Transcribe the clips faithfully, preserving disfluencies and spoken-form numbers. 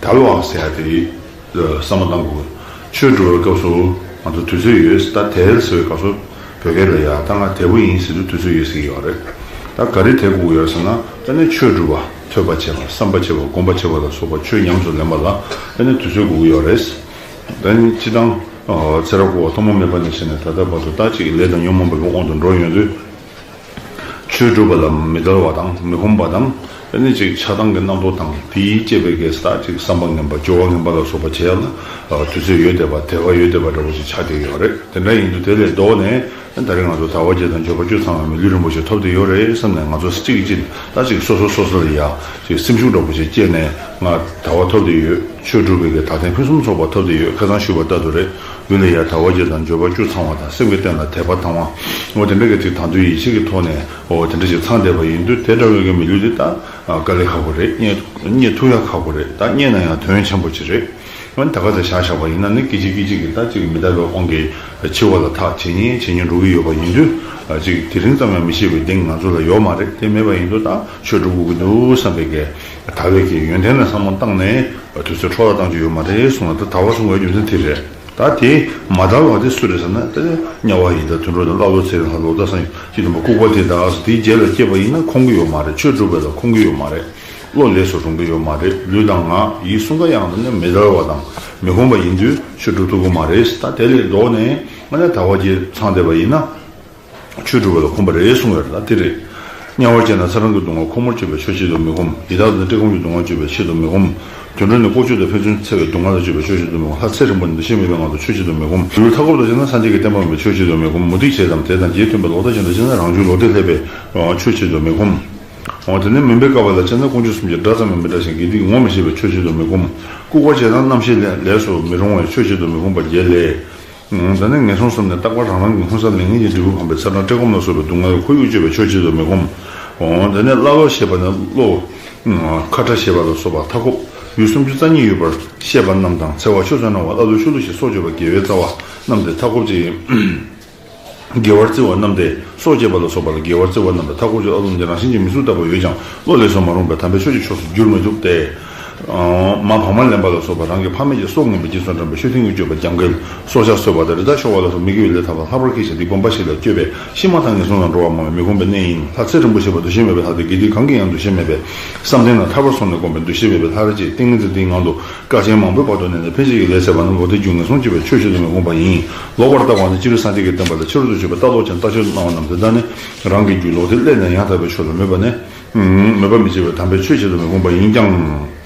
དལ་བ་ཟེར་ཡ་དེ་བསམ་བློ་བཏང་དགོས། ཆོས་སྒྲུབ་པའི་སྐབས་སུ་ང་ཚོ་དུས་ཚོད་ཡོད། ད་དལ་ཟེར་བའི་སྐབས་སུ་བོད་སྐད་ལ་ཡ་ད་ང་དལ་བུ་ཡིན་ཟེར་དུས་དུས་ཚོད་ཡོད་ཟེར་གྱི་ཡོད་རེད། ད་ག་རེ་དལ་དགོས་ཀྱི་ཡོད་ཟེར་ན། ད་ནི་ཆོས་སྒྲུབ་པ། ཐོས་པ་བྱེད་པ། བསམ་པ་བྱེད་པ། སྒོམ་པ་བྱེད་པ་ལ་སོགས་པ་ཆོས་ཉམས་སུ་ལེན་པ་ལ་ད་ནི་དུས་ཚོད་དགོས་ཀྱི་ཡོད་རེད། ད་ནི་སྤྱིར་བཏང་ཚེ་རབས་འཁོར་བ་ཐོག་མ་མེད་པ་ནས་བྱས་ནས་ད་ལྟ་བར་དུ་ད་ཅིག་ལས་དང་ཉོན་མོངས་པའི་དབང་དུ་འགྲོ་ཡོང་དུས། ཆོས་སྒྲུབ་པ་ལ་མི་དལ་བ་དང་མི་ཁོམ་པ་དང་། ཨ་ནི་ཅིག་ཆགས་སྡང་གི་རྣམ་རྟོག་དང་དེའི་བསྐྱེད་པའི་གེ་སར་ཅིག་བསམ་པ་ངན་པ་སྦྱོར་བ་ངན་པ་ལ་སོགས་པ་བྱེད་ཡ་ལ་དུས་ཚོད་ཡོད་བསྡད་པ། དལ་བ་ཡོད་བསྡད་པ་འདྲ་པོ་ཞིག་ཆགས་བསྡད་ཡོད་རེད། དེ་འདྲ་ཡིན་དུས་དེ་ལས་ལྡོག་ནས་ད་རེས་ང་ཚོ་དལ་བ་བརྒྱད་དང་འབྱོར་པ་བཅུ་ཚང་བའི་མི་ལུས་རིན་པོ་ཆེ་ཐོབ་བསྡད་ཡོད་རེད་བསམ་ནས། ང་ཚོ་གཅིག་གིས་གཅིག་ད་ཅིག་སོ་སོ་སོ་སོ་ལ་ཡ་ཅིག་སེམས་ཤུགས་འདྲ་པོ་ཞིག་སྐྱེས་ནས། ང་དལ་བ་ཐོབ་བསྡད་ཡོད། ཆོས་སྒྲུབ་པའི་གི་དལ་རྟེན་ཕུན་སུམ་ཚོགས་པ་ཐོབ་བསྡད་ཡོད། ཁ་སང་ཞུས་པ་ལྟར་དུ་རེད། ཡུལ་ལ་ཡ་དལ་བ་བརྒྱད་དང་འབྱོར་པ་བཅུ་ཚང་བ་དང་། སེམས་ཀྱི་རྟེན་ལ་དད་པ་དང་བ། འོ་དེ་འདྲ་གི་ཅིག་དང་དུ་ཡིད་ཆེས་ཀྱི་ཐོག་ནས་འོ་དེ་འདྲ་ཞིག་ཚང་བསྡད་པ་ཡིན་དུས། དེ་འདྲ་བའི་གི་མི་ལུས་འདི་ད་དཀའ་ལས་ཁག་པོ་རེད། རྙེད་རྙེད་ཐུབ་ཡ་ཁག་པོ་རེད། ད་རྙེད་ན་ཡང་དོན་ཆེན་པོ་ཅིག་རེད། འོན་ད་ག་ཚོད་བཞག་བཞག་པ་ཡིན་ན་ནི་སྐད་ཅིག་སྐད་ཅིག་གིས་ད་ཅིག་མི་དགའ་བའི་དབང་གིས་འཆི་བ་ལ་ཐག་ཇེ་ཉེ་ཇེ་ཉེ་འགྲོ་གི་ཡོད་པ་ཡིན་དུས། ཅིག་དེ་རིང་ཙམ་ཡང་མི་ཤེས་པའི་གདེང་ང་ཚོ་ལ་ཡོད་མ་རེད། དེ་མེད་པ་ཡིན་དུས་ད་ཆོས་སྒྲུབ་དགོས་ཀྱི་འདུག་བསམ་པའི་གི་དལ་བའི་གི་ཡོན་ཏན་ལ་བསམ་བློ་བཏང་ནས་དུས་ཚོད་འཕྲོ་བརླག་བཏང་རྒྱུ་ཡོད་མ་རེད་གསུངས་ལ། ད་དལ་བ་གསུང་བའི་རྒྱུ་མཚན་དེ་རེད། ད་དེ་མ་དལ་བ་དེ་སུ་རེད་ཟེར་ན། དེ་དམྱལ་བ་ཡི་དྭགས་དུད་འགྲོ་དང་། ཀླ་ཀློ་ཚེ་རིང་ལྷ་ལོ་ཟླ་གསང་སྐྱིད་སྡོང་པོ་ལྐུགས་པ་དེ་དག་དེའི་རྗེས་ལ་སྐྱེས་པ་ཡིན་ན་ཁོམ་གྱི་ཡོད་མ་རེད། ཆོས་སྒྲུབ་པ་ལ་ཁོམ་གྱི་ཡོད་མ་རེད། བློ་ལས་སུ་རུང་གི་ཡོད་མ་རེད། ལུས་དང་ངག་ཡིད་གསུམ་ཀ་ཡང་ནི་མི་དལ་བ་དང་མི་ཁོམ་པ་ཡིན་དུས་ཆོས་སྒྲུབ་ཐུབ་ཀྱི་མ་རེད། ད་དེ་ལས་ལྡོག་ནས་ང་ནི་དལ་བ་བརྒྱད་ཚང་བསྡད་པ་ཡིན་ན། ཆོས་སྒྲུབ་པ་ལ་ཁོམ་པ་རེད་གསུངས་ཡོད་རེད། ད་དེ་རེད། དམྱལ་བར་སྐྱེས་ན་ཚེ་རིང་གི་སྡུག་བསྔལ། ཁོ་མོར་སྤྱོད་པས་ཆོས་བྱེད་དུ་མི་ཁོམ། ཡི་དྭགས་དང་བཀྲེས་སྐོམ་གྱི་སྡུག་བསྔལ་སྤྱོད་པས་ཆེད་དུ་མི་ཁོམ། དུད་འགྲོ་ནི་ལྐོག་ཆོས་དང་ཕན་ཚུན་འཚེ་བའི་སྡུག་བསྔལ་ལ་སྤྱོད་པས་ཆོས་བྱེད་དུ་མི་ཁོམ། ལྷ་ཚེ་རིང་པོ་ནི་འདུ་ཤེས་མེད་པའི་ངང་དུ་ཆོས་བྱེད་དུ་མི་ཁོམ། ལུས་ལ་མཐའ་འཁོབ་ཏུ་བྱས་ན་སངས་རྒྱས་ཀྱི་བསྟན་པ་མེད་པས་ཆོས་བྱེད་དུ་མི་ཁོམ། མུ་སྟེགས་བྱེད་དམ་དེ་དང་རྗེས་མཐུན་པའི་ལོག་ལྟ་ཅན་དུ་བྱས་ན་རང་རྒྱུད་ལོག་ལྟས་སླེབས་པས་ཆོས་བྱེད་དུ་མི་ཁོམ། འོ་དེ་ནས་མུན་པའི་ཀ་བ་ལ་བཅར་ན་ཀུན་སྤྱོད་གསུམ་གྱི་དགྲ་ཙམ་ཡང་མི་འདྲ་ཞིང་། དགེ་སྡིག་ངོ་མི་ཤེས་པས་ཆོས་བྱེད་དུ་མི་ཁོམ། ལྐུགས་པར་བྱས་ན་རྣམ་ཤེས་ལས་ལས་སུ་མི་རུང་བས་ཆོས་བྱེད་དུ་མི་ཁོམ་པ་བརྒྱད་ལས། ད་ནི་ངན་སོང་གསུམ་ནས་རྟག་པར་རང་རང་གི་ལྷུང་བཟེད་ལེན་མཁན་གྱི་འབྲས་བུ་ཕམ་པའི་ཚེ་རིང་བཀྲེས་སྐོམ་ལ་སོགས་པའི་སྡུག་བསྔལ་ཁོར་ཡུག་སྤྱོད་པས་ཆོས་བྱེད་དུ་མི་ཁོམ། ད་ནི་ཀླ་ཀློ་ཞེས་པ་ནི་བློ་ཁ་ཁྲ་ཞེས་པ་ལ་སོགས་པ་མཐའ་འཁོབ་ཡུལ་སུམ་ཅུ་རྩ་གཉིས་ཡོད་པར་བཤད་པ་རྣམས་དང་། འཚེ་བ་ཆུ་ཚོད་སྣང་བ་ཀླ་ཀློའི་ཆུ་ལུད་ཀྱི་སྲོག་གཅོད་པ་དགེ་བའི་རྩ་བ་རྣམས་ཏེ། མཐའ་འཁོབ་ཀྱི་དགེ་བར་བརྩི་བ་རྣམས་ཏེ། སྲོག་བཅད་པ་ལ་སོགས་པ་ལ་དགེ་བར་བརྩི་བ་རྣམས་ཏེ། མཐའ་འཁོབ་ཀྱི་ཨ་ལུང་འདི་རང་བཞིན་གྱིས་མི་ཚུགས་ལྟ་བུ་ཡོད་ཀྱང་བློ་ལས་སུ་མ་རུངས་པས་དམ་པའི་ཆོས་ཀྱི་ཕྱོགས་སུ་བསྒྱུར་མི་ཐུབ་སྟེ། མ་བག་མ་ལེན་པ་ལ་སོགས་པ་རང་གི་ཕ་མེས་ཀྱི་སྲོག་ངན་པའི་རྗེས་སུ་འབྲངས་པའི་ཤུགས་ལྡན་གྱི་སྤྱོད་པ་རྒྱབ་འགལ། སྲོག་ཆགས་གསོད་པ་དང་རི་དྭགས་འཕྱོག་པ་ལ་སོགས་མི་དགེ་བའི་ལས་ཐ་དད་ལྷག་པར་གྱིས་ཤིག་སྡིག་པ་འབའ་ཞིག་ལ་སྤྱོད་པས་ཤི་མ་ཐག་ངན་སོང་ལ་འགྲོ་བ་སྨྲ་བའི་མི་ཁོམ་པའི་གནས་ཡིན། ལྷ་ཚེ་རིང་པོ་ཞེས་པ་འདུ་ཤེས་མེད་པའི་ལྷ་སྟེ། དགེ་སྡིག་གང་གི་ཡང་འདུ་ཤེས་མེད་པས་བསམ་གཏན་ལ་ཐར་པར་སོང་ནས་བསྒོམས་པའི་འདུ་ཤེས་མེད་པའི་ལྷར་བཅས་ཏིང་ངེ་འཛིན་དེའི་ངང་དུ་དཀའ་ཆེན་མང་པོའི་བར་དུ་གནས་ནས་ཕན་ཆད་ཀྱི་ལས་ཟད་པ་རྣམས་ལོག་ལྟའི་རྒྱུ་ངན་སོང་སྤྱོད་པས་ཆོས་བྱེད་དུ་མི་ཁོམ་པ་ཡིན། ལོག་པར་ལྟ་བ་ནི་སྤྱིར་སངས་རྒྱས་ཀྱི་བསྟན་པ་ལ་ཕྱི་རོལ་དུ་གྱུར་པའི་ལྟ་ལོག་ཅན་ལྟ་ཆོས་སུ་སྣང་བ་རྣམས་ཏེ། ད་ནི་རང་གི་རྒྱུད་ལོག་སྟེ་སླད་ནས་ཡང་དག་པའི་ཆོས་ལ་མོས་པ་ནི། མོས་པ་མི་བྱེད་པར་དམ་པའི་ཆོས་བྱེད་དུ་མི་ཁོམ་པ་ཡིན་ཀྱང་།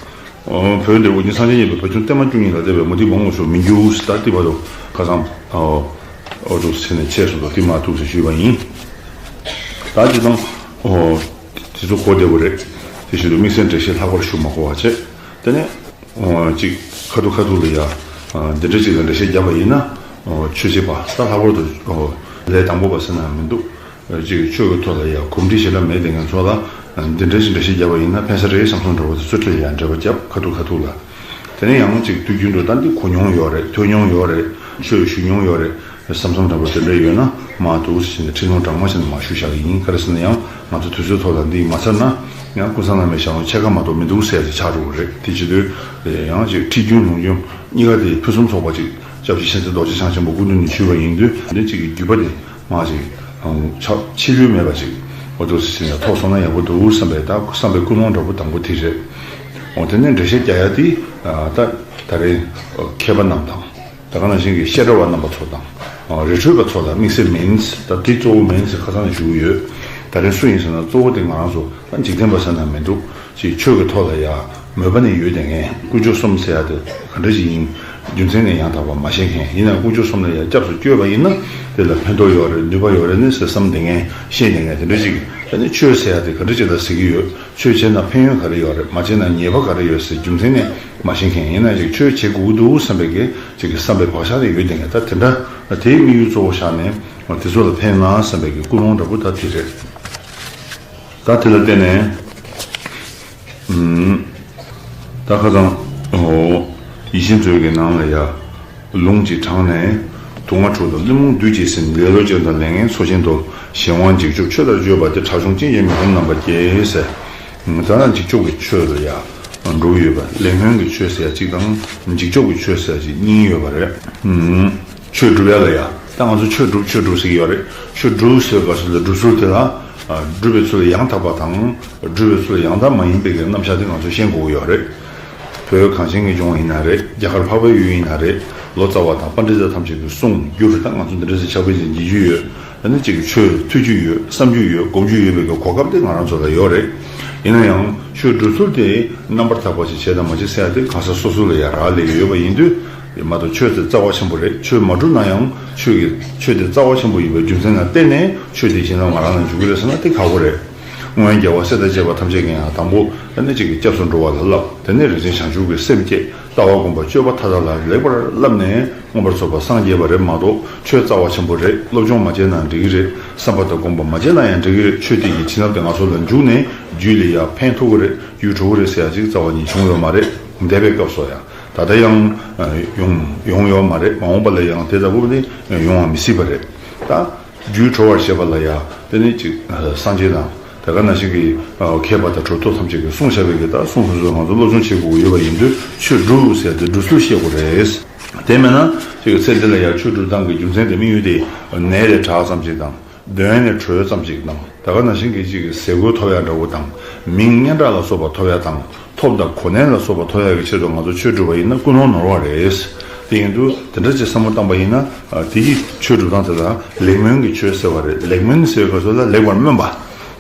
བོད་འདིར་དབུ་རྒྱན་སངས་རྒྱས་མཉེས་པའི་བུ་ཆུང་བརྟན་མ་བཅུ་གཉིས་ལ་བལྟས་པས་མུ་སྟེགས་མང་པོ་ཞིག་མི་འགྱུར་ཟེར། ད་ལྟ་བར་དུ་ཁ་སང་འོ་འདུག་ཟེར་ནས་ཆད་སོང་དོ། དེ་མ་ཐུག་ཟེར་ཞུས་པ་ཡིན། ད་སྤྱིར་བཏང་འོ་དེ་ཚོ་གོ་བདེ་པོ་རེད། དེ་བཞིན་དུ་དམིགས་བསལ་འགྲེལ་བཤད་ལྷག་པར་ཞུ་མ་དགོས་པ་བྱས། དེ་ནས། ཨོ་ཅིག་ཁ་ཐུག་ཁ་ཐུག་ལ་ཡ། ཨ་འདི་འདྲ་ཅིག་ལ་འགྲེལ་བཤད་བརྒྱབ་པ་ཡིན་ན། ཨོ་ཆོས་བྱེད་པ་ད་ལྷག་པར་དུ་ཨོ་ལས་དང་པོ་པ་ཟེར་ན་མི་འདུག་ཨ་ཅིག་ཆོས་ཀྱི་ཐོག་ལ་ཡ་གོམས་འདྲིས་ཞེ་དྲག་མེད་དེ་ངན་ཚོ་ལ། ཨ་འདི་འདྲ་ཅིག་འགྲེལ་བཤད་བརྒྱབ་པ་ཡིན་ན་ཕན་ས་རེད་བསམ་སོང་འདྲ་བོ་དེ་ཚོ་འཕྲོད་ཡ་འགྲེལ་པ་བརྒྱབ། ཁ་ཐུག་ཁ་ཐུག་ལ། དེ་ནས་ཡང་ཅིག་དུས་རྒྱུན་དུ་ད་འདི་གོ་མྱོང་ཡོད་རེད། ཐོས་མྱོང་ཡོད་རེད། ཆོས་ཞུ་མྱོང་ཡོད་རེད། བསམ་བསམ་འདྲ་པོ་དེ་འདྲ་ཡོད་ན་མ་འདུག་ཟེར་ནས་ཁྲིད་ལུང་དྲང་མོ་བྱས་ནས་མ་ཞུ་བཞག་གི་ཡིན། ག་རེ་ཟེར་ན་ཡང་ང་ཚོ་དུས་ཚོད་ཐོག་ལ་འདི་མ་ཚར་ན་ཡང་ཀུན་བཟང་བླ་མའི་ཞལ་ལུང་ཕྱེད་ཀ་མ་གཏོགས་མི་འདུག་ཟེར་ཏེ་ཆགས་འགྲོ་གི་རེད། དེ་བྱེད་དུས་ཡང་ཅིག་ཁྲིད་རྒྱུན་ལུང་རྒྱུན་གཉིས་ཀ་དེ་ཕུན་སུམ་ཚོགས་པ་ཅིག་སྐྱབས་རྗེ་མཁྱེན་བརྩེ་རྡོ་རྗེ་འཆང་ཆེན་པོ་སྐུ་མདུན་ནས་ཞུས་པ་ཡིན་དུས་འདི་གཅིག་གི་བརྒྱུད་པ་དེ་མ་ཅིག་ཆགས་ཆད་ལུས་མེད་པ་ཅིག་འོ་འདུག་ཟེར་ནས་ཐོགས་སོང་ན་ཡག་པོ་འདུག་བསམ་པའི་ད་བསམ་པའི་ཀུན་སློང་འདྲ་པོ་དང་པོ་དེ་རེད། འོ་དེ་ནས་འགྲེལ་བཤད་རྒྱག་ཡ་དེ་ད་ད་རེས་མཁས་པ་རྣམས་དང་། ད་ག་ནང་བཞིན་གྱི་བཤད་གྲྭ་བ་རྣམ་པ་ཚོ་དང་། རི་ཁྲོད་པ་ཚོ་ལ་དམིགས་བསལ་མིན། ད་དེ་གཙོ་བོ་མིན་ཟེར་ཁ་སང་ཞུ་གི་ཡོད། ད་རེས་སུ་ཡིན་ཟེར་ན་གཙོ་བོ་དེ་ང་རང་ཚོ་ད་འཇིག་རྟེན་པ་ཟེར་ན་མི་འདུག་ཅིག་ཆོས་ཀྱི་ཐོག་ལ་ཡ་མོས་པ་ནི་ཡོད་དེ་ངས་དཀོན་མཆོག་གསུམ་ཟེར་ཡ་དེ་ག་འདྲ་ཞིག་ཡིན་རྒྱུ་མཚན་ནི་ཡང་དག་པ་མ་ཤེས་མཁན་ཡིན་ན་དཀོན་མཆོག་གསུམ་ལ་ཡ་སྐྱབས་སུ་བསྐྱོད་པ་ཡིན་ན་དེ་ལ་ཕན་ཐོགས་ཡོད་རེད། ནུས་པ་ཡོད་རེད་ནི་ཟེར་བསམ་དེ་ངས་ཤེས་དེ་ངས་དེ་འདྲ་ཞིག་ད་ནི་ཆོས་ཟེར་ཡ་དེ་ག་འདྲ་ཅིག་ལ་ཟེར་གྱི་ཡོད། ཆོས་བྱས་ན་ཕན་ཡོན་ག་རེ་ཡོད་རེད། མ་བྱས་ན་ཉེས་པ་ག་རེ་ཡོད་ཟེར་རྒྱུ་མཚན་ནས་མ་ཤེས་མཁན་ཡིན་ན་ཅིག་ཆོས་བྱེད་དགོས་ཀྱི་འདུག་བསམ་པའི་གི་ཅིག་གི་བསམ་པའི་བག་ཆགས་རེ་ཡོད་དེ་ངས་ད་དེ་འདྲ་དེའི་དམིགས་ཡུལ་གཙོ་བོ་བཞག་ནས་དེ་ཚོ་ལ་ཕན་ན་བསམ་པའི་གི་ཀུན་སློང་འདྲ་པོ་ད་དེ་རེད། ད་དེ་ལ་བརྟེན་ནས་ཨུམ། ད་ཁ་སང་ཨོ་ཡིད་བཞིན་མཛོད་ཀྱི་ནང་ལ་ཡ། ལུང་གཅིག་དྲངས་ནས། དུག་ལྔ་འཁྲུགས་དང་བླུན་རྨོངས་བདུད་ཀྱིས་ཟིན། ལེ་ལོ་ཅན་དང་ལས་ངན་ཚོགས་ཆེན་བརྡོལ། གཞན་དབང་འཇིགས་སྐྱོབ་ཆོས་ལ་བརྗོད་པ་སྟེ། ཁྲག་ཕྱུང་ཅན་གྱི་མི་ཁོམ་རྣམ་པ་བརྒྱད་ཟེར། ད་ནི་འཇིགས་སྐྱོབ་ཀྱི་ཆོས་ལ་ཡ། འགྲོ་གི་ཡོད་པ། ལེགས་སྨོན་གྱི་ཆོས་ཟེར་ཡ་གཅིག་དང་འཇིགས་སྐྱོབ་ཀྱི་ཆོས་ཟེར་ཡ་གཅིག་གཉིས་ཡོད་པ་རེད། ཨུམ། ཆོས་སྒྲུབ་ཡ་ལ་ཡ། ད་ང་ཚོ་ཆོས་སྒྲུབ་ཆོས་སྒྲུབ་ཟེར་གྱི་ཡོད་རེད། ཆོས་སྒྲུབ་ཟེར་བའི་སྐབས་སུ་ལ་སྒྲུབ་ཚུལ་དེ་ལ། ཨ། སྒྲུབ་པའི་ཚུལ་ལ་ཡང་དག་པ་དང་། སྒྲུབ་པའི་ཚུལ་ལ་ཡང་དག་མ་ཡིན་པའི་གི་རྣམ་གཞག་དེ་ང་ཚོས་ཤེས་དགོས་ཀྱི་ཡོད་རེད། བོད་གངས་ཅན་གྱི་ལྗོངས་ཡིན་ན་རེད། རྒྱ་གར་འཕགས་པའི་ཡུལ་ཡིན་ན་རེད། ལོ་ཙཱ་བ་དང་པཎྜི་ཏ་ཐམས་ཅད་ཀྱིས་གསུངས་བསྒྱུར། ད་ང་ཚོ་འདི་འདྲ་ཟེར་ཕྱག་དཔེ་ཅིག་འབྱེད་རྒྱུ་ཡོད། ད་ནི་ཅིག་ཆོས་ཐོས་རྒྱུ་ཡོད། བསམ་རྒྱུ་ཡོད། སྒོམ་རྒྱུ་ཡོད་པའི་གི་གོ་སྐབས་དེ་ང་རང་ཚོ་ལ་ཡོད་རེད། ཡིན་ན་ཡང་ཆོས་སྒྲུབ་ཚུལ་དེ་རྣམ་པར་དག་པ་ཞིག་བྱེད་དང་མ་བྱེད་ཟེར་ཡ་དེ་གང་ཟག་སོ་སོ་ལ་ཡ་རག་ལས་ཀྱི་ཡོད་པ་ཡིན་དུས། མ་གཏོགས་ཆོས་དེ་རྩ་བ་ཆེན་པོ་རེད། ཆོས་མ་སྒྲུབ་ན་ཡང་ཆོས་ཀྱི་ཆོས་དེ་རྩ་བ་ཆེན་པོ་ཡིན་པའི་རྒྱུ་མཚན་ལ་བརྟེན་ནས་ཆོས་དེ་གཞན་ལ་ང་རང་ལ་འཇུག་གི་རེད་ཟེར་ན་དེ་ཁག་པོ་རེད། སྔོན་རྒྱལ་བ་སྲས་དང་བཅས་པ་ཐམས་ཅད་ཀྱིས་ཡང་དང་པོ་ད་ནི་གཅིག་གི་སྐྱབས་སུ་འགྲོ་བ་ལ་བསླབ། དེ་ནས་རིན་ཆེན་བྱང་ཆུབ་ཀྱི་སེམས་བསྐྱེད། ལྟ་བ་སྒོམ་པ་སྤྱོད་པ་མཐའ་དག་ལ་ལེགས་པར་བསླབས་ནས་མངོན་པར་རྫོགས་པར་སངས་རྒྱས་པ་རེད། མ་གཏོགས་ཆོས་རྩ་བ་ཆེན་པོ་རེད། སློབ་སྦྱོང་མ་བྱས་ན་འགྲིག་གི་རེད། བསམ་པ་དང་སྒོམ་པ་མ་བྱས་ན་ཡང་འགྲིག་གི་རེད། ཆོས་དེ་ཡི་བྱིན་རླབས་དེ་ང་ཚོ་ལ་འཇུག་ནས་རྒྱུད་ལ་ཡང་ཕན་ཐོགས་ཀྱི་རེད། རྒྱུད་གྲོལ་གྱི་རེད་ཟེར་ཡ་ཅིག་རྩ་བ་ཉིད་བྱུང་ཡོད་མ་རེད། འདས་པའི་སྐབས་སུ་ཡང་། ད་ལྟ་ཡང་ཡོང་ཡོང་ཡོད་མ་རེད། མ་འོངས་པ་ལ་ཡང་དེ་ལྟ་བུ་ནི་ཡོང་བ་མི་སྲིད་པ་རེད། ད་རྒྱུད་གྲོལ་བར་བྱེད་པ་ལ་ཡང་དེ་ནི་ཅིག་སངས་རྒྱས་དང་དེ་ག་ནང་བཞིན་གྱི་མཁས་པ་དང་གྲུབ་ཐོབ་ཐམས་ཅད་ཀྱིས་གསུངས་བཞག་པའི་གི་ད་གསུང་ཚུལ་ཚོ་ང་ཚོ་སློབ་སྦྱོང་བྱེད་དགོས་ཀྱི་ཡོད་པ་ཡིན་དུས། ཆོས་སྒྲུབ་ཟེར་དེ་སྒྲུབ་ཚུལ་ཤེས་དགོས་རེད། དེ་མེད་ན་ཅིག་ཚེ་འདི་ལ་ཡང་ཆོས་སྒྲུབ་སྟངས་ཀྱི་རྒྱུ་མཚན་དེ་དམིགས་ཡུལ་དེ་ནད་ལས་དྲག་ཙམ་ཅིག་དང་། གདོན་ནས་གྲོལ་ཙམ་ཅིག་དང་། ད་ག་ནང་བཞིན་གྱི་ཅིག་ཟས་གོས་ཐོབ་ཡག་འདྲ་བོ་དང་། མིང་སྙན་གྲགས་ལ་སོགས་པ་ཐོབ་ཡག་དང་། ཐོབ་དང་གོ་གནས་ལ་སོགས་པ་ཐོབ་ཡག་གི་ཆེད་དུ་ང་ཚོ་ཆོས་སྒྲུབ་པ་ཡིན་ན་ཀུན་སློང་ནོར་བ་རེད། དེ་ཡིན་དུས་དེ་འདྲ་ཅིག་བསམ་བློ་བཏང་པ་ཡིན་ན། ཨ། དེ་གི་ཆོས་སྒྲུབ་སྟངས་དེ་ལ་ལེགས་སྨོན་གྱི་ཆོས་ཟེར་བ་རེད། ལེགས་སྨོན་ཟེར་བའི་སྐབས་སུ་ལ་ལེགས་པར་སྨོན་པ།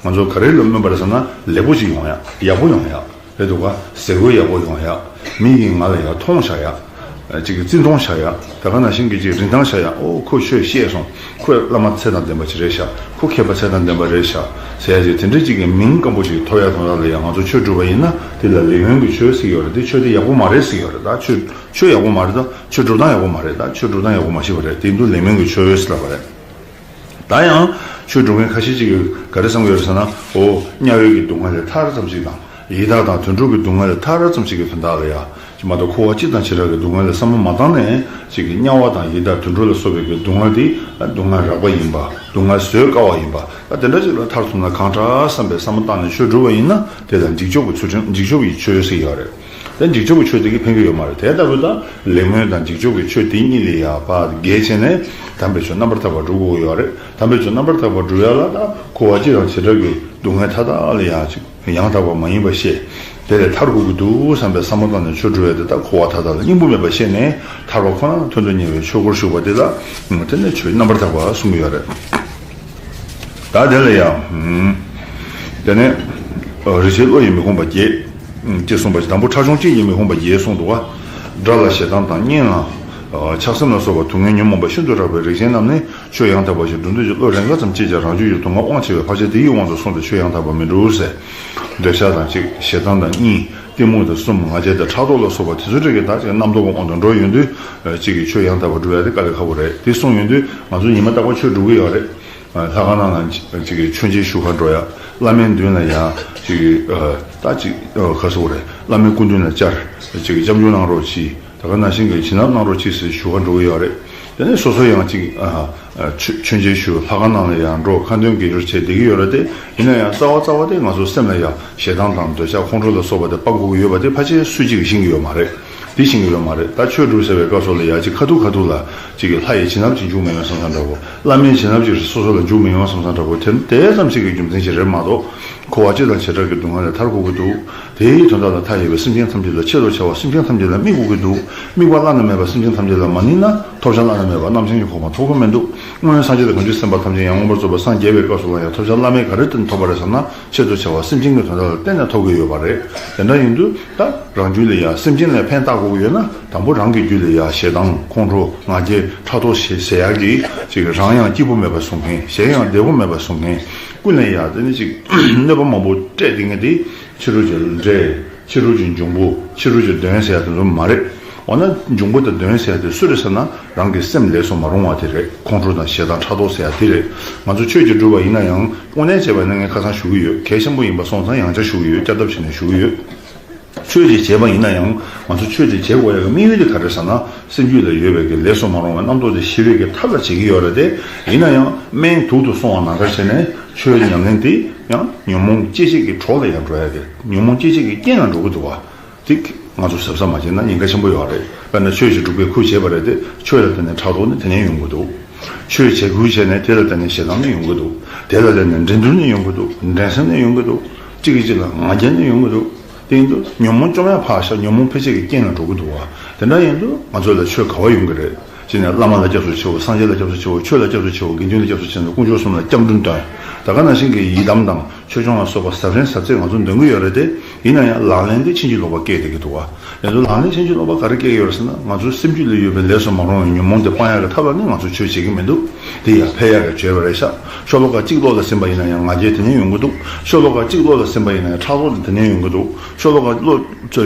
ང་ཚོ་ག་རེ་ལ་སྨོན་པ་རེད་ཟེར་ན་ལེགས་པོ་ཅིག་ཡོང་ཡག་ཡག་པོ་ཡོང་ཡག་རེད་འདུག་ག་ཟས་གོས་ཡག་པོ་ཡོང་ཡག་མི་ཡིས་ང་ལ་ཡར་མཐོང་བྱ་ཡག་ཅིག་གི་བརྩི་མཐོང་བྱ་ཡག་ད་ག་ནང་བཞིན་གྱི་ཅིག་རིན་ཐང་བྱ་ཡག་ཨོ་ཁོས་ཆོས་ཤེས་སོང་། ཁོས་བླ་མ་ཚད་དང་ལྡན་པ་ཅིག་རེད་ཤག་ཁོ་མཁས་པ་ཚད་དང་ལྡན་པ་རེད་ཤག་ཟེར་ཡག་ཅིག་དེ་འདྲ་ཅིག་གི་མིང་སྐམ་པོ་ཅིག་ཐོབ་ཡག་དོན་དག་ལ་ཡང་ང་ཚོ་ཆོས་སྒྲུབ་པ་ཡིན་ན་དེ་ལ་ལེགས་སྨོན་གྱི་ཆོས་ཟེར་གྱི་ཡོད་རེད། དེ་ཆོས་དེ་ཡག་པོ་མ་རེད་ཟེར་གྱི་ཡོད་རེད། ད་ཆོས་ཆོས་ཡག་པོ་མ་རེད། ད་ཆོས་སྒྲུབ་སྟངས་ཡག་པོ་མ་རེད། ད་ཆོས་སྒྲུབ་སྟངས་ཡག་པོ་མ་ཤེས་པ་རེད། དེ་ཡིན་དུས་ལེགས་སྨོན་གྱི་ཆོས་ཟེར་ལབ་པ་རེད། ད་ཡང་ཆོས་སྒྲུབ་མཁན་ཁ་ཤས་ཅིག་གིས་ག་རེ་བསམ་གྱི་ཡོད་རེད་ཟེར་ན། ཨོ། དམྱལ་བའི་གི་སྡུག་བསྔལ་ལས་ཐར་ཙམ་ཞིག་དང་། ཡི་དྭགས་དང་དུད་འགྲོ་གི་སྡུག་བསྔལ་ལས་ཐར་ཙམ་ཞིག་གི་དོན་དག་ལ་ཡ། ཅིག་མ་གཏོགས་འཁོར་བ་སྤྱི་དང་བྱེ་བྲག་གི་སྡུག་བསྔལ་ལ་བསམ་བློ་མ་བཏང་ནས་ཅིག་གི་དམྱལ་བ་དང་ཡི་དྭགས་དུད་འགྲོ་ལ་སོགས་པའི་གི་སྡུག་བསྔལ་དེ་སྡུག་བསྔལ་རགས་པ་ཡིན་པ། སྡུག་བསྔལ་བཟོད་དཀའ་བ་ཡིན་པ། ད་དེ་འདྲ་ཅིག་ལ་ཐར་ཐུབ་ན་གང་དྲག་བསམ་པའི་བསམ་བློ་བཏང་ནས་ཆོས་སྒྲུབ་པ་ཡིན་ན་དེ་ལ་འཇིགས་སྐྱོབ་ཀྱི་ཚུལ་ཁྲིམས། འཇིགས་སྐྱོབ་ཀྱི་ཆོས་ཟེར་ཡོད་རེད། དེ་འཇིགས་སྐྱོབ་ཀྱི་ཆོས་དེ་གིས་ཕན་གྱི་ཡོད་མ་རེད། དེ་ལྟ་བུ་ད་ལེགས་སྨོན་དང་འཇིགས་སྐྱོབ་ཀྱི་ཆོས་དེ་གཉིས་ལས་ཡར་ཕར་བརྒལ་བྱས་ནས་དམ་པའི་ཆོས་རྣམ་པར་དག་པ་སྒྲུབ་དགོས་ཀྱི་ཡོད་རེད། དམ་པའི་ཆོས་རྣམ་པར་དག་པ་སྒྲུབ་ཡག་ལ་ད་འཁོར་བ་སྤྱི་དང་བྱེ་བྲག་གི་སྡུག་བསྔལ་མཐའ་དག་ལ་ཡང་ཅིག་ཡང་དག་པ་མ་ཡིན་པ་ཤེས། དེ་ལས་ཐར་དགོས་ཀྱི་འདུག་བསམ་པའི་བསམ་བློ་བཏང་ནས་ཆོས་སྒྲུབ་ཡག་དེ་ད་འཁོར་བ་མཐའ་དག་ལ་སྙིང་པོ་མེད་པ་ཤེས་ནས་ཐར་པ་ཁོ་ན་དོན་དུ་གཉེར་བའི་ཆོས་སྒོར་ཞུགས་པ་དེ་ལ་དེ་ནས་ཆོས་རྣམ་པར་དག་པ་གསུང་གི་ཡོད་རེད། ད་དེ་ལ་ཡང་། དེ་ནས་རིག་བྱེད་བློ་ཡིས་མི་ཁོམ་པ་བརྒྱད། ཅེས་གསུངས་པ་ཞིག་དང་པོ་ཕྲ་ཆུང་གཅིག་ཡིས་མི་ཁོམ་པ་བརྒྱད་གསུངས་འདུག་ག་དགྲ་ལ་ཞེ་སྡང་དང་གཉེན་ལ། ཆགས་སེམས་ལ་སོགས་པ་སྡུག་བསྔལ་ཉོན་མོངས་པ་ཤིན་ཏུ་རགས་པའི་རིགས་ཅན་རྣམས་ནི་ཆོས་ཡང་དག་པ་ཞིག་སྒྲུབ་འདོད་ཀྱི་བློ་རེ་འགའ་ཙམ་སྐྱེས་ཀྱང་རང་རྒྱུད་ཀྱི་སྡུག་བསྔལ་དབང་ཆེ་བས་ཕལ་ཆེར་དེ་ཡི་དབང་དུ་སོང་སྟེ་ཆོས་ཡང་དག་པ་མི་འགྲུབ་ཟེར། འདོད་ཆགས་དང་གཅིག་ཞེ་སྡང་དང་གཉིས། གཏི་མུག་དང་གསུམ། ང་རྒྱལ་དང་ཕྲག་དོག་ལ་སོགས་པ་དེ་ཚོ་འདྲ་གི་ད་ཅིག་རྣམ་རྟོག་གི་དབང་དུ་འགྲོ་ཡོང་དུས། གཅིག་གིས་ཆོས་ཡང་དག་པ་སྒྲུབ་ཡ་དེ་དཀའ་ལས་ཁག་པོ་རེད། དེ་གསུངས་ཡོང་དུས་ང་ཚོ་ཉི་མ་རྟག་པར་ཆོས་སྒྲུབ་ཀྱི་ཡོད་རེད། ལྷ་ཁང་ནང་ལ་ཅིག་གིས་མཆོད་མཇལ་ཞུ་གར་འགྲོ་ཡ། བླ་མའི་མདུན་ལ་ཡ་ཅིག་གིས་ད་ཅིག་ག་ཟེར་དགོས་རེད། བླ་མའི་སྐུ་མདུན་ལ་བཅར། ཅིག་གིས་སྐྱབས་འཇུག་གནང་རོགས་གྱིས། ད་ག་ནང་བཞིན་གྱི་བྱིན་རླབས་གནང་རོགས་གྱིས་ཟེར་ཞུ་གར་འགྲོ་གི་ཡོད་རེད། དེ་ནས་སོ་སོ་ཡང་ཅིག་ཨ། ཨ། མཆོད་མཆོད་མཇལ་ཞུ། ལྷ་ཁང་ནང་ལ་ཡང་འགྲོ། ཁ་འདོན་དགེ་སྦྱོར་བྱས་བསྡད་ཀྱི་ཡོད་རེད་དེ། ཡིན་ན་ཡང་རྩ་བ་རྩ་བ་དེ་ང་ཚོ་སེམས་ལ་ཡང་ཞེ་སྡང་དང་འདོད་ཆགས་ཁོང་ཁྲོ་ལ་སོགས་པ་དེ་སྤང་དགོས་ཀྱི་ཡོད་པ་དེ་ཕལ་ཆེར་སུ་གཅིག་གིས་ཤེས་ཀྱི་ཡོད་མ་རེད། དེ་ཤེས་ཀྱི་ཡོད་མ་རེད། ད་ཆོས་སྒྲུབ་ཟེར་བའི་སྐབས་སུ་ལ་ཡང་ཅིག་ཁ་ཐུག་ཁ་ཐུག་ལ་ཅིག་གིས་ལྷ་ཡི་བྱིན་རླབས་ཅིག་འཇུག་མི་ཡོང་བསམ་བསམ་འདྲ་བོ། བླ་མའི་བྱིན་རླབས་ཅིག་སོ་སོ་ལ་འཇུག་མི་ཡོང་བསམ་བསམ་འདྲ་བོ། དེ་དེ་ཙམ་ཞིག་གི་རྒྱུ་མཚན་ཞིག་རེད་མ་གཏོགས། འཁོར་བ་སྤྱི་དང་བྱེ་བྲག་གི་སྡུག་བསྔལ་ལས་ཐར་དགོས་ཀྱི་འདུག་དེའི་དོན་དག་ལ་མཐའ་ཡས་པའི་སེམས་ཅན་ཐམས་ཅད་ལ་ཆེད་དུ་བྱ་བ་སེམས་ཅན་ཐམས་ཅད་ལ་དམིགས་དགོས་ཀྱི་འདུག་དམིགས་པ་བླ་ན་མེད་པ་སེམས་ཅན་ཐམས་ཅད་ལ་མ་དམིགས་ན་ཐོབ་བྱ་བླ་ན་མེད་པ་རྣམ་མཁྱེན་གྱི་གོ་འཕང་ཐོབ་ཀྱི་མི་འདུག་སྔོན་སངས་རྒྱས་དང་བྱང་ཆུབ་སེམས་དཔའ་ཐམས་ཅད་ཡང་མངོན་པར་རྫོགས་པར་སངས་རྒྱས་པའི་སྐབས་སུ་ལ་ཡང་ཐོབ་བྱ་བླ་མེད་ག་རེ་བརྟེན་ཐོབ་པ་རེད་ཟེར་ན། ཆེད་དུ་བྱ་བ་སེམས་ཅན་གྱི་དོན་དག་ལ་བརྟེན་ནས་ཐོབ་ཀྱི་ཡོད་པ་རེད། དེ་འདྲ་ཡིན་དུས་ད་རང་རྒྱུད་ལ་ཡང་སེམས་ཅན་ལ་ཕན་བཏགས་དགོས་ཀྱི་ཡོད་ན། དང་པོ་རང་གི་རྒྱུད་ལ་ཡང་ཞེ་སྡང་ཁོང་ཁྲོ་ང་རྒྱལ་ཕྲག་དོག་ཞེས་ཟེར་ཡག་གི་ཅིག་རང་ཡང་སྐྱིད་པོ་མེད་པ་བཟོ་མཁན། གཞན་ཡང་བདེ་པོ་མེད་པ་བཟོ་མཁན། ཀུན་ལ་ཡང་དེ་ནི་ཅིག་གནོད་པ་མང་པོ་སྤྲད་བསྡད་མཁན་དེ་ཕྱི་རོལ་གྱི་འདྲེ། ཕྱི་རོལ་གྱི་འབྱུང་པོ། ཕྱི་རོལ་གྱི་གདོན་ཟེར་ཡག་དེ་ཚོ་མ་རེད། འོ་ན་འབྱུང་པོ་དང་གདོན་ཟེར་ཡག་དེ་སུ་རེད་ཟེར་ན། རང་གི་སེམས་ལས་སུ་མ་རུང་བ་དེ་རེད། ཁོང་ཁྲོ་དང་ཞེ་སྡང་ཕྲག་དོག་ཟེར་ཡག་དེ་རེད། ང་ཚོ་ཆོས་ཀྱི་སྒྲུབ་པ་ཡིན་ན་ཡང་དངོས་གནས་བྱས་པ་ཡིན་ན་ངས་ཁ་སང་ཞུ་གི་ཡོད། གལ་ཆེན་པོ་ཡིན་པ་སོང་ཙང་ཡང་བསྐྱར་ཞུ་གི་ཡོད། བསྐྱར་ལྡབ་བྱས་ནས་ཞུ་གི་ཡོད། ཆོས་ཅིག་བྱས་པ་ཡིན་ན་ཡང་ང་ཚོ་ཆོས་དེ་བྱེད་དགོས་ཡག་གི་དམིགས་ཡུལ་དེ་ག་རེ་ཟེར་ན། སེམས་རྒྱུད་ལ་ཡོད་པའི་གི་ལས་སུ་མ་རུང་བའི་རྣམ་རྟོག་དེ་ཞི་བའི་གི་ཐབས་ལ་བྱེད་ཀྱི་ཡོད་རེད་དེ། ཡིན་ན་ཡང་སྨན་དུག་ཏུ་སོང་བ་ནང་ལྟར་བྱས་ནས་ཆོས་ཉམས་ལེན་དེ་ཡང་ཉོན་མོངས་སྐྱེ་མཆེད་ཀྱི་གྲོགས་ལ་ཡང་འགྲོ་ཡག་གི། ཉོན་མོངས་སྐྱེ་མཆེད་ཀྱི་རྐྱེན་ལ་འགྲོ་གི་འདུག་བ། ཏིག་ང་ཚོ་གཟབ་གཟབ་མ་བྱས་ན་ཉེན་ཁ་ཆེན་པོ་ཡོད་རེད། དཔེར་ན་ཆོས་ཀྱི་སྒྲུབ་པའི་ཁུར་བྱས་པ་རེད་དེ། ཆོས་ལ་བརྟེན་ནས་ཕྲག་དོག་ནི་དེ་ནས་ཡོང་གི་འདུག་ཆོས་བྱེད་ཁུལ་བྱས་ནས་དེ་ལ་བརྟེན་ནས་ཞེ་སྡང་ནི་ཡོང་གི་འདུག་དེ་ལ་བརྟེན་ནས་འགྲན་བསྡུར་ནི་ཡོང་གི་འདུག་འགྲན་སེམས་ནི་ཡོང་གི་འདུག་གཅིག་གིས་གཅིག་ལ་ང་རྒྱལ་ནི་ཡོང་གི་འདུག་དེ་ཡིན་དུས་ཉོན་མོངས་བཅོམ་ཡག་ཕར་བཞག་ཉོན་མོངས་འཕེལ་བྱེད་ཀྱི་རྐྱེན་ལ་འགྲོ་གི་འདུག་བ། དེ་འདྲ་ཡིན་དུས་ང་ཚོ་ལ་ཆོས་ག་བ་ཡོང་གི་རེད། ཅེས་ནས་བླ་མ་ལ་སྐྱབས་སུ་མཆིའོ། སངས་རྒྱས་ལ་སྐྱབས་སུ་མཆིའོ། ཆོས་ལ་སྐྱབས་སུ་མཆིའོ། དགེ་འདུན་ལ་སྐྱབས་སུ་མཆིའོ། དཀོན་མཆོག་གསུམ་ལ་སྐྱབས་འགྲོ་འདོན། ད་ག་ནང་བཞིན་གྱི་ཡི་དམ་དང་ཆོས་སྐྱོང་ལ་སོགས་པ་ཟབ་རིམ་ཟབ་ཚད་ང་ཚོ་འདོན་གྱི་ཡོད་རེད་དེ། ཡིན་ན་ཡང་ལག་ལེན་དེ་ཕྱིན་ཅི་ལོག་པ་སྐྱེས་བསྡད་ཀྱི་འདུག་བ། ཡིན་དུས་ལག་ལེན་ཕྱིན་ཅི་ལོག་པ་ག་རེ་སྐྱེས་ཀྱི་ཡོད་རེད་ཟེར་ན། ང་ཚོའི་སེམས་རྒྱུད་ལ་ཡོད་པའི་ལས་སུ་མ་རུང་བའི་ཉོན་མོངས་དེ་སྤང་ཡག་གི་ཐབས་ལ་ནི་ང་ཚོས་ཆོས་བྱེད་ཀྱི་མི་འདུག་དེ་ཡང་འཕེལ་ཡག་གི་བྱས་པ་རེད་ཤག་ཤོ་ལོ་ཀ་གཅིག་ཀློག་ལ་ཟིན་པ་ཡིན་ན་ཡང་ང་རྒྱལ་དེ་ནས་ཡོང་གི་འདུག་ཤོ་ལོ་ཀ་གཅིག་ཀློག་ལ་ཟིན་པ་ཡིན་ན་ཡང་ཕྲག་དོག་དེ་དེ་ནས་ཡོང་གི་འདུག་ཤོ་ལོ་ཀ་ཀློག་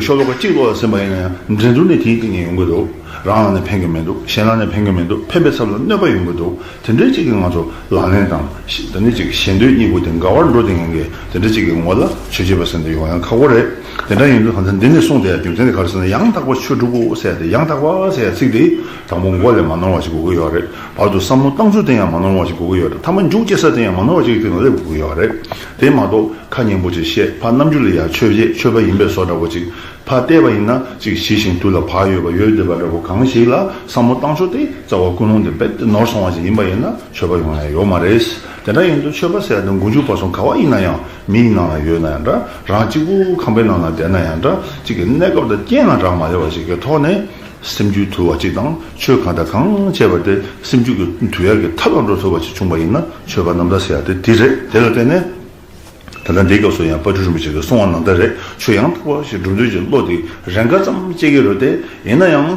ཤོ་ལོ་ཀ་གཅིག་ཀློག་ལ་ཟིན་པ་ཡིན་ན་ཡང་འགྲན་བསྡུར་ནི་དེའི་སྟེང་ནས་ཡོང་གི་འདུག་རང་ལ་ནི་ཕན་གྱི་མི་འདུག་གཞན་ལ་ནི་ཕན་གྱི་མི་འདུག་ཕན་པའི་ཚབ་ལ་གནོད་པ་ཡོང་གི་འདུག་དེ་འདྲའི་གཅིག་གིས་ང་ཚོ་ལག་ལེན་དང་ཞི་དེ་ནི་གཅིག་ཞེ་འདོད་གཉིས་པོ་དེ་འགལ་བར་འགྲོ་བསྡད་མཁན་གྱི་དེ་འདྲ་གཅིག་གི་ངོ་ལ་ཆོས་བྱེད་པ་ཟེར་འདི་ཡོང་ཡང་ཁག་པོ་རེད། དེ་འདྲ་ཡིན་དུས་ད་ལྟ་འདི་ནས་གསུངས་བསྡད་ཡ་རྒྱུ་མཚན་དེ་ག་རེ་ཟེར་ན། ཡང་དག་པར་ཆོས་སྒྲུབ་དགོས་ཟེར་ཡ་དེ། ཡང་དག་པ་ཟེར་ཡ་ཚིག་དེ་དང་པོ་མགོ་ལས་མ་ནོར་བ་ཞིག་དགོས་ཀྱི་ཡོད་རེད། བར་དུ་བསམ་བློ་བཏང་ཚུལ་དེ་ཡང་མ་ནོར་བ་ཞིག་དགོས་ཀྱི་ཡོད་རེད། མཐའ་མ་མཇུག་སྐྱེལ་ས་དེ་ཡང་མ་ནོར་བ་ཞིག་དེ་ནང་སླེབས་དགོས་ཀྱི་ཡོད་རེད། དེ་མ་གཏོགས་ཁ་སྙན་པོ་ཅིག་བཤད། ཕར་རྣམ་འགྱུར་ལ་ཡ་ཆོས་བྱེད་ཆོས་པ་ཡིན་པའི་བཟོ་འདྲ་པོ་ཅིག་ཕར་བལྟས་པ་ཡིན་ན་ཅིག་ཞི་ཞིང་དུལ་ལ་བག་ཡོད་པ་ཡོད་བསྡད་པ་འདྲ་པོ་གང་ཞིག་ལ་བསམ་བློ་བཏང་ཕྱོགས་དེ་རྩ་བ་ཀུན་སློང་དེ་རྦད་དེ་ནོར་སོང་བ་ཞིག་ཡིན་པ་ཡིན་ན་ཆོས་པ་ཡོང་ཡ་ཡོད་མ་རེད། དེ་འདྲ་ཡིན་དུས་ཆོས་པ་ཟེར་ཡ་དེ་མགོ་མཇུག་བར་གསུམ་ག་བ་ཡིན་ན་ཡང་། མིའི་ནང་ལ་ཡོད་ན་ཡང་འདྲ། རང་གཅིག་པུ་ཁང་པའི་ནང་ལ་བསྡད་ན་ཡང་འདྲ། གཅིག་གི་གནས་སྐབས་དང་རྐྱེན་ལ་རག་མ་ཡོད་པ་ཞིག་གི་ཐོག་ནས་སེམས་རྒྱུད་དུལ་བ་ཅིག་དང་། ཆོས་གང་དང་གང་བྱས་པ་དེ་སེམས་རྒྱུད་ཀྱི་དུལ་ཡག་གི་ཐབས་ལ་འགྲོ་ཐུབ་པ་ཞིག་བྱུང་བ་ཡིན་ན་ཆོས་པ་རྣམ་དག་ཟེར་ཡ་དེ་དེ་རེད། དེ་ལ་བརྟེན་ནས། ད་ལྟ་འདིའི་སྐབས་སུ་ཡང་དཔལ་སྤྲུལ་རིན་པོ་ཆེ་གིས་གསུངས་པ་ནང་ལྟར་རེད། ཆོས་ཡང་དག་པ་ཞིག་སྒྲུབ་འདོད་ཀྱི་བློ་དེ་རེ་འགའ་ཙམ་སྐྱེ་གི་རེད་དེ། ཡིན་ན་ཡང་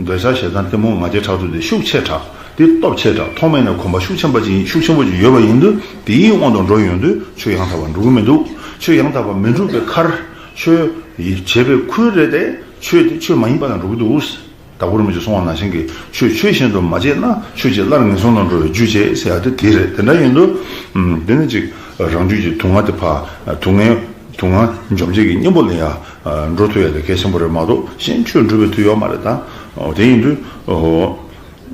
འདོད་ཆགས་ཞེ་སྡང་གཏི་མུག་ང་རྒྱལ་ཕྲག་དོག་དེ་ཤུགས་ཆེ་དྲགས། དེ་སྟོབས་ཆེ་དྲགས། ཐོག་མེད་ནས་གོམས་པ་ཤུགས་ཆེན་པོ་ཅིག་ཤུགས་ཆེན་པོ་ཅིག་ཡོད་པ་ཡིན་དུས། དེའི་དབང་དུ་འགྲོ་ཡོང་དུས་ཆོས་ཡང་དག་པ་འགྲུབ་ཀྱི་མི་འདུག་ཆོས་ཡང་དག་པ་མི་འགྲུབ་པའི་ཁར། ཆོས་བྱེད་པའི་ཁུལ་རེད་དེ། ཆོས་དེ་ཆོས་མ་ཡིན་པ་ལ་འགྲོ་གི་འདུག་དྭགས་པོ་རིན་པོ་ཆེས་གསུངས་པ་ནང་བཞིན་གྱི་ཆོས་ཆོས་བཞིན་དུ་མ་བྱས་ན། ཆོས་ཀྱི་སླར་ངན་སོང་ལ་འགྲོ་བའི་རྒྱུ་བྱེད་ཟེར་ཡ་དེ་དེ་རེད། དེ་འདྲ་ཡིན་དུས། ཨམ། དེ་ནི་ཅིག་རང་རྒྱུད་ཀྱི་དུག་ལྔ་དེ་ཕར། དུག་ལྔའི་དུག་ལྔ་འཇོམས་བྱེད་ཀྱི་གཉེན་པོ་ལ་ཡ་འགྲོ་ཐུབ་ཡ་དེ་གལ་ཆེན་པོ་རེད་མ་གཏོགས་གཞན་ཆོས་འགྲུབ་པའི་དུས་ཡོད་མ་རེད་ད། འོ་དེ་ཡིན་དུས། འོ།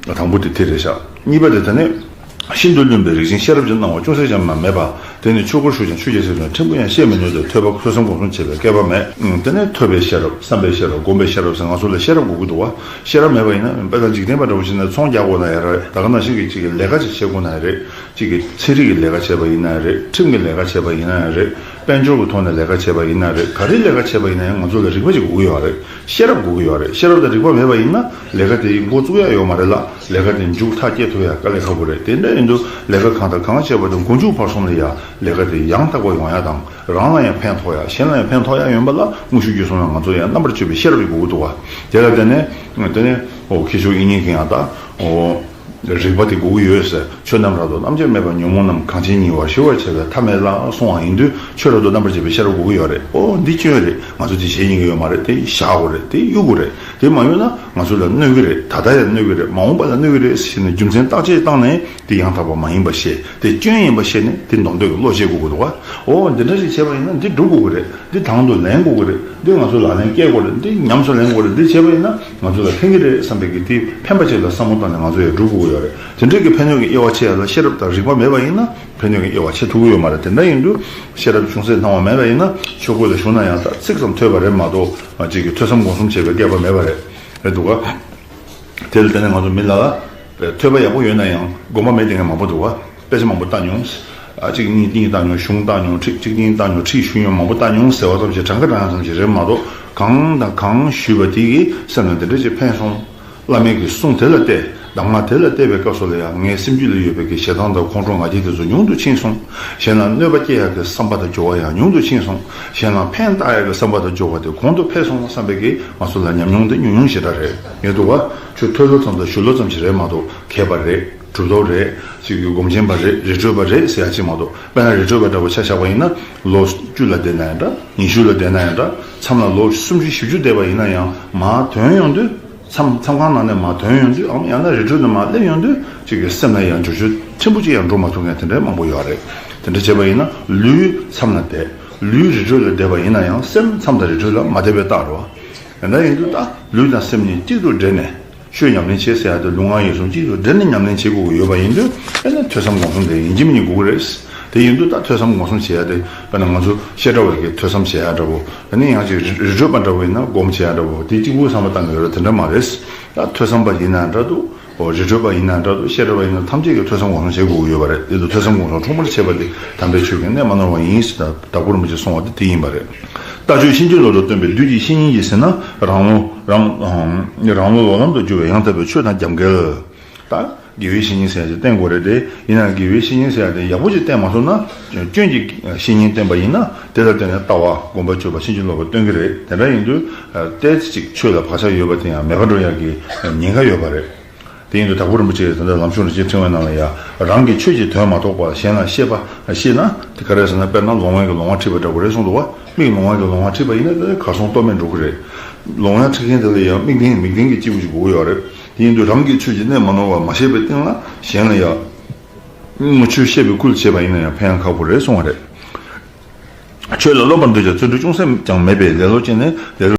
དང་པོ་དེ་དེ་རེད་ཤག་གཉིས་པ་དེ་དེ་ནི། ཤིན་ཏུ་བླུན་པའི་རིགས་ཅན། ཤེས་རབ་ཀྱི་སྣང་བ་ཅུང་ཟད་ཀྱང་མ་མེད་པ། དེ་ནི་ཆོས་སྐོར་ཞུ་ཞིང་ཆོས་རྒྱལ་ཟེར་ཀྱང་ཕྲན་བུ་ཡང་ཤེས་མི་ནུས་ཏེ། ཐོས་པ་ཐོས་བསམ་སྒོམ་གསུམ་བྱེད་པའི་སྐལ་པ་མེད། དེ་ནི་ཐོས་པའི་ཤེས་རབ། བསམ་པའི་ཤེས་རབ། སྒོམ་པའི་ཤེས་རབ་ཟེར་ང་ཚོ་ལ་ཤེས་རབ་དགོས་ཀྱི་འདུག་བ། ཤེས་རབ་མེད་པ་ཡིན་ན་དཔེ་དང་འཇིག་རྟེན་པ་འདྲ་བོ་བྱས་ན་ཚོང་རྒྱག་དགོས་ན་ཡང་རེད། ད་ག་ནང་བཞིན་གྱི་གཅིག་གི་ལས་ཀ་ཅིག་བྱེད་དགོས་ན་ཡང་རེད། གཅིག་གི་ཚན་རིག་གི་ལས་ཀ་བྱས་པ་ཡིན་ན་ཡང་རེད། ཁྲིམས་ཀྱི་ལས་ཀ་བྱས་པ་ཡིན་ན་ཡང་རེད། དཔལ་འབྱོར་གྱི་ཐོག་ནས་ལས་ཀ་བྱས་པ་ཡིན་ན་རེད། ག་རེའི་ལས་ཀ་བྱས་པ་ཡིན་ན་ཡང་ང་ཚོ་ལ་རིག་པ་ཅིག་དགོས་ཀྱི་ཡོད་རེད། ཤེས་རབ་དགོས་ཀྱི་ཡོད་རེད། ཤེས་རབ་དང་རིག་པ་མེད་པ་ཡིན་ན་ལས་ཀ་དེ་འགོ་བཙུགས་ཡ་ཡོད་མ་རེད་ལ། ལས་ཀ་དེ་མཇུག་མཐའ་སྐྱེལ་ཐུབ་ཡ་དཀའ་ལས་ཁག་པོ་རེད། དེ་འདྲ་ཡིན་དུས་ལས་ཀ་གང་དང་གང་བྱས་པ་དེ་མགོ་མཇུག་བར་གསུམ་ལ་ཡ་ལས་ཀ་དེ་ཡང་དག་པ་ཡོང་ཡ་དང་། རང་ལ་ཡང་ཕན་ཐོགས་ཡ། གཞན་ལ་ཡང་ཕན་ཐོགས་ཡ་ཡོང་པ་ལ་དངོས་ཤུགས་བརྒྱུད་གསུམ་ལ་ང་ཚོ་ཡང་རྣམ་པར་དཔྱོད་པའི་ཤེས་རབ་ཅིག་དགོས་ཀྱི་འདུག་བ། དེ་ལ་བརྟེན་ནས། དེ་ནས་ཨོ་ཁྱེད་ཆོ་ཡིན་ཉིན་གྱི་ཡང་ད་ཨོ། རིག་པ་དེ་དགོས་ཀྱི་ཡོད་ཟེར། ཆོས་རྣམས་རབ་ཏུ་རྣམ་དབྱེར་མེད་པ། ཉོན་མོངས་རྣམས་གང་ཕྱིར་ཉེ་བར་ཞི་བར་བྱེད་པའི་ཐབས་མེད་ལ་གསུངས་པ་ཡིན་དུས་ཆོས་རབ་ཏུ་རྣམ་པར་འབྱེད་པའི་ཤེས་རབ་དགོས་ཀྱི་ཡོད་རེད། ཨོ་འདི་སྐྱོན་རེད། ང་ཚོ་འདི་བྱེད་ཉན་གྱི་ཡོད་མ་རེད། དེ་བཞག་དགོས་རེད། དེ་གཡུག་དགོས་རེད། དེ་མ་གཡུག་ན་ང་ཚོ་ལ་གནོད་ཀྱི་རེད། ད་ལྟ་ཡང་གནོད་ཀྱི་རེད། མ་འོངས་པ་ལ་གནོད་ཀྱི་རེད་ཟེར་ནས་རྒྱུ་མཚན་བརྟག་དཔྱད་བཏང་ནས་དེ་ཡང་དག་པ་མ་ཡིན་པ་ཤེས། དེ་སྐྱོན་ཡིན་པ་ཤེས་ནས་དེ་འདོར་འདོད་ཀྱི་བློ་སྐྱེ་དགོས་ཀྱི་འདུག་ག་ཨོ་འདི་འདྲ་ཞིག་བྱས་པ་ཡིན་ན་འདི་སྒྲུབ་དགོས་ཀྱི་རེད། འདི་དང་དུ་ལེན་དགོས་ཀྱི་རེད། འདི་ང་ཚོ་ལག་ལེན་སྐྱེལ་དགོས་རེད། འདི་ཉམས་སུ་ལེན་དགོས་རེད། འདི་བྱས་པ་ཡིན་ན་ང་ཚོ་ལ་ཕན་གྱི་རེད་བསམ་པའི་གི་དེ་ཕན་པ་ཅིག་ལ་བསམ་བློ་བཏང་ནས་ང་ཚོ་ཡང་སྒྲུབ་དགོས་ཀྱི་ཡོད་རེད། དེ་འདྲའི་གི་ཕན་གནོད་ཀྱི་དབྱེ་བ་ཕྱེ་ཡ་ལ་ཤེས་རབ་དང་རིག་པ་མེད་པ་ཡིན་ན་ཕན་གནོད་ཀྱི་དབྱེ་བ་ཕྱེ་ཐུབ་ཀྱི་ཡོད་མ་རེད། དེ་འདྲ་ཡིན་དུས་ཤེས་རབ་ཅུང་ཟད་སྣང་བ་མེད་པ་ཡིན་ན་ཆོས་སྐོར་ལ་ཞུགས་ན་ཡང་ད་ཚིག་ཙམ་ཐོས་པ་རེད་མ་གཏོགས་ཅིག་གི་ཐོས་བསམ་སྒོམ་གསུམ་བྱེད་པའི་སྐལ་པ་མེད་པ་རེད། རེད་འདུག་ག་དེ་ལ་བརྟེན་ནས་ང་ཚོ་མི་ལ་ལ་ཐོས་པ་ཡག་པོ་ཡོད་ན་ཡང་དགོངས་པ་མེད་བསྡད་མཁན་མང་པོ་འདུག་ག་དཔེ་ཆ་མང་པོ་བལྟ་མྱོང་། ཨ་གཅིག་གཉིས་གཉིས་བལྟ་མྱོང་། གཞུང་བལྟ་མྱོང་། ཁྲིད་གཅིག་གཉིས་བལྟ་མྱོང་། ཁྲིད་ཞུས་མྱོང་། མང་པོ་བལྟ་མྱོང་ཟེར་བ་ཙམ་ཞིག་གྲངས་ཀ་བགྲང་ཡ་ཙམ་ཞིག་རེད་མ་གཏོགས་གང་དང་གང་ཞུས་པ་དེ་གིས་སེམས་ལ་འདི་འདྲ་ཞིག་ཕན་སོང་། བླ་མའི་གི་གསུང་དེ་ལ་བལྟས། གདམས་ངག་དེ་ལ་བལྟས་པའི་སྐབས་སུ་ལ་ཡང་ངའི་སེམས་རྒྱུད་ལ་ཡོད་པའི་གི་ཞེ་སྡང་དང་ཁོང་ཁྲོ་ང་རྒྱལ་དེ་ཚོ་ཉུང་དུ་ཕྱིན་སོང་། གཞན་ལ་གནོད་པ་སྐྱེལ་ཡག་གི་བསམ་པ་དང་སྦྱོར་བ་ཡང་ཉུང་དུ་ཕྱིན་སོང་། གཞན་ལ་ཕན་བཏགས་ཡག་གི་བསམ་པ་དང་སྦྱོར་བ་དེ་གོང་དུ་འཕེལ་སོང་བསམ་པའི་གི་ང་ཚོ་ལ་ཉམས་མྱོང་དེ་ཉུང་ཉུང་ཞེ་དྲག་རེད། ཡོད་འདུག་ག་ཆོས་ཐོས་ལོ་ཙམ་དང་ཞུ་ལོ་ཙམ་ཞིག་རེད་མ་གཏོགས་མཁས་པ་རེད། གྲུབ་ཐོབ་རེད། ཅིག་གི་སྒོམ་ཆེན་པ་རེད། རི་ཁྲོད་པ་རེད་ཟེར་ཡ་ཅིག་མ་གཏོགས། དཔེར་ན་རི་ཁྲོད་པ་འདྲ་བོ་ཆ་བཞག་པ་ཡིན་ན་ལོ་བཅུ་ལ་བསྡད་ན་ཡང་འདྲ། ཉི་ཤུ་ལ་བསྡད་ན་ཡང་འདྲ། མཚམས་ལ་ལོ་སུམ་ཅུ་བཞི་བཅུ་བསྡད་པ་ཡིན་ན་ཡང་མར་ཐོན་ཡོང་དུས། མཚམས་མཚམས་ཁང་ནང་ནས་མར་ཐོན་ཡོང་དུས་འམ་ཡང་ན་རི་ཁྲོད་ནས་མར་སླེབས་ཡོང་དུས་ཅིག་གི་སེམས་ལ་ཡང་འགྱུར་བཅོས་ཕྲན་བུ་ཅིག་ཡང་འགྲོ་མ་ཐུབ་མཁན་དེ་འདྲའི་མང་པོ་ཡོད་རེད། དེ་འདྲ་བྱས་པ་ཡིན་ན་ལུས་མཚམས་ལ་བསྡད། ལུས་རི་ཁྲོད་ལ་བསྡད་པ་ཡིན་ན་ཡང་སེམས་མཚམས་དང་རི་ཁྲོད་ལ་མ་བསྡད་པའི་རྟགས་རེད་བ། དེ་འདྲ་ཡིན་དུས་ད་ལུས་དང་སེམས་གཉིས་གཅིག་ཏུ་འདྲེས་ནས། ཆོས་ཉམས་ལེན་བྱེད་ཟེར་ཡག་དེ་ལུས་ངག་ཡིད་གསུམ་གཅིག་ཏུ་འདྲེས་ནས་ཉམས་ལེན་བྱེད་དགོས་ཀྱི་ཡོད་པ་ཡིན་དུས། དཔེར་ན་ཐོས་བསམ་སྒོམ་གསུམ་དེ་ཡིན་གཅིག་མིན་གཉིས་དགོས་ཀྱི་རེད། དེ་ཡིན་དུས་ད་ཐོས་བསམ་སྒོམ་གསུམ་བྱེད་ཡ་དེ་དཔེར་ན་ང་ཚོ་བཤད་གྲྭ་བ་གི་ཐོས་བསམ་བྱེད་ཡ་འདྲ་བོ། ཨ་ནི་ཡང་ཅིག་རི་རི་ཁྲོད་པ་འདྲ་བོ་ཡིན་ན་སྒོམ་བྱེད་ཡ་འདྲ་བོ་དེ་གཅིག་པུའི་བསམ་པ་བཏང་གི་ཡོད་རེད། དེ་འདྲ་མ་རེད། ད་ཐོས་བསམ་པ་ཡིན་ན་འདྲ་འདུག་འོ་རི་ཁྲོད་པ་ཡིན་ན་འདྲ་འདུག་བཤད་གྲྭ་བ་ཡིན་ན་ཐམས་ཅད་ཀྱིས་ཐོས་བསམ་སྒོམ་གསུམ་བྱེད་དགོས་ཀྱི་ཡོད་པ་རེད། དེ་ཚོ་ཐོས་བསམ་སྒོམ་གསུམ་འཁྲུལ་པར་བྱེད་པ་དེ་དམ་པའི་ཆོས་ཀྱི་གནད་མ་ནོར་བ་ཡིན་ཟེར་ད་དྭགས་པོ་རིན་པོ་ཆེས་གསུངས་པ་དེ་དེ་ཡིན་པ་རེད། ལྟ་སྤྱོད་ཕྱིན་ཅི་ལོག་ཏུ་སྟོན་པའི་བདུད་ཀྱི་བཤེས་གཉེན་གྱིས་ཟེར་ན་རང་བློ་རང་རང་བློ་ལོག་ལམ་དུ་བསྒྱུར་བའི་ཡང་དག་པའི་ཆོས་དང་རྒྱབ་འགལ། ད་དགེ་བའི་བཤེས་གཉེན་ཟེར་ཡ་ཅིག་བསྟེན་དགོས་རེད་དེ། ཡིན་ན་དགེ་བའི་བཤེས་གཉེན་ཟེར་ཡ་དེ་ཡག་པོ་ཅིག་བསྟེན་མ་ཐུབ་ན་སྐྱོན་གྱི་བཤེས་གཉེན་བསྟེན་པ་ཡིན་ན་དེ་ལ་བརྟེན་ནས་ལྟ་བ་སྒོམ་པ་སྤྱོད་པ་ཕྱིན་ཅི་ལོག་པ་སྟོན་གྱི་རེད། དེ་འདྲ་ཡིན་དུས་ཏོག་ཙམ་ཅིག་ཆོས་ལ་བག་ཆགས་ཡོད་པ་དེ་ཡང་མེད་པར་འགྲོ་ཡ་གི་ཉེན་ཁ་ཡོད་པ་རེད། དེ་ཡིན་དུས་དྭགས་པོ་རིན་པོ་ཆེས་ད་ལྟ་ལམ་གཞུང་རིན་ཆེན་ཕྲེང་བའི་ནང་ལ་ཡ་རང་གི་ཆོས་ཀྱི་དོན་མ་རྟོགས་པར་གཞན་ལ་བཤད་པ་ཤེས་ན་དེ་ག་རེ་ཟེར་ན་དཔེར་ན་ལོང་བན་གྱི་ལོང་བ་ཁྲིད་པ་འདྲ་བོ་རེད་གསུངས་འདུག་བ། མིག་ལོང་བ་གི་ལོང་བ་ཁྲིད་པ་ཡིན་ན་དེ་གར་སོང་ལྟོ་མེད་འགྲོ་གི་རེད། ལོང་བ་ཁྲིད་མཁན་དེ་ལ་ཡང་མིག་ལྡན་མིག་ལྡན་གྱི་སྐྱེས་བུ་ཞིག་དགོས་ཀྱི་ཡོད་རེད། དེ་ཡིན་དུས་རང་གི་ཆོས་ཀྱི་གནད་མ་ནོར་བ་མ་ཤེས་པའི་སྟེང་ལ་གཞན་ལ་ཡང་ངོ་ཆོས་བཤད་པའི་ཁུལ་བྱས་པ་ཡིན་ན་ཡང་ཕན་ཡང་ཁག་པོ་རེད་གསུང་བ་རེད། ཆོས་ལ་སློབ་པར་འདོད་ཀྱང་བརྩོན་འགྲུས་ཅུང་ཟད་ཀྱང་མེད་པས་ལེ་ལོ་སྐྱེས་ནས་ལེ་ལོ།